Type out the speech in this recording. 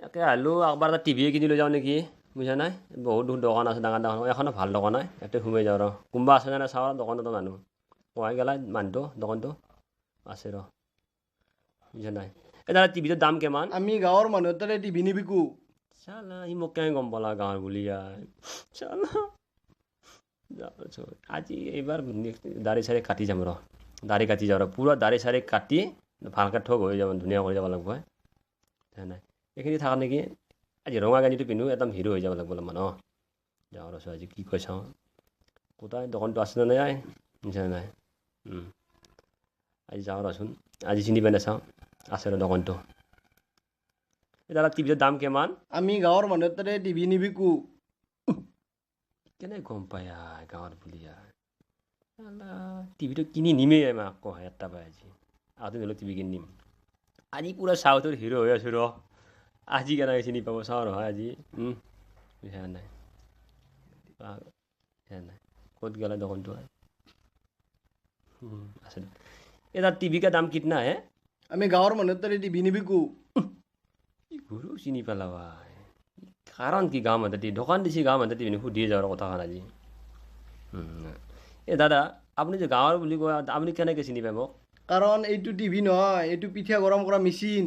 তাকে ভাবিলোঁ একবাৰ এটা টিভিয়ে কিনি লৈ যাওঁ নেকি, বুজিছা নাই? বহুত বহুত দোকান আছে ডাঙৰ ডাঙৰ, এখনো ভাল দোকান নাই, ইয়াতে সোমাই যাওঁ ৰ। কোনোবা আছে নে নাই চাওঁ, দোকানতো মানুহ কোৱাই গেলা, মানুহটো দোকানটো আছে ৰ, বুজিছা নাই? এই দাদা, টিভিটোৰ দাম কিমান? আমি গাঁৱৰ মানুহৰ তাতে টিভি নিবিকো। চালা, সি মোক কেনেকৈ গম পালা গাঁৱৰ বুলি? চালা, আজি এইবাৰ দাড়ি চাড়ি কাটি যাম ৰ, দাড়ি কাটি যাওঁ ৰ, পূৰা দাড়ি চাড়ি কাটি ভালকৈ ঠগ হৈ যাব, ধুনীয়া কৰি যাব লাগিব। নাই এইখিনি থাকা নেকি? আজি ৰঙা গেঞ্জিটো পিন্ধো, একদম হিৰ' হৈ যাব লাগিব অলপমান। অঁ, যাওঁ ৰচোন, আজি কি কয় চাওঁ। কোথায় দোকানটো আছে নে নাই, বুজিছা নাই? আজি যাওঁ ৰচোন, আজি চিনি পাই নাচাওঁ। আছে ৰ দোকানটো। এই দাদা, টিভিটোৰ দাম কিমান? আমি গাঁৱৰ মানুহৰ তাতে টিভি নিবিকো। কেনেকৈ গম পায় গাঁৱত বুলি? টিভিটো কিনি নিমেই মাক কয় এটা পাই আজি আগতে নহ'লে টিভি কিনি নিম। আজি পূৰা চাউথৰ হিৰ' হৈ আছোঁ ৰ, আজি কেনেকৈ চিনি পাব চাওঁ নহয় আজি। বুজিছা নাই? বুজিছা নাই? ক'ত গ'লে দোকানটো আছে? এই তাত টিভি কা দাম কিতনা হে? আমি গাঁৱৰ মানুহৰ তাতে টিভি নিবিকো। গৰু চিনি পেলাবা কাৰণ কি? গাঁও মানুহ দোকান দিছে, গাঁও মানুহ টিভি সুধিয়ে যাওঁ কথাখন আজি। এই দাদা, আপুনি যে গাঁৱৰ বুলি কয়, আপুনি কেনেকৈ চিনি পাব? কাৰণ এইটো টিভি নহয়, এইটো পিঠা গৰম কৰা মেচিন।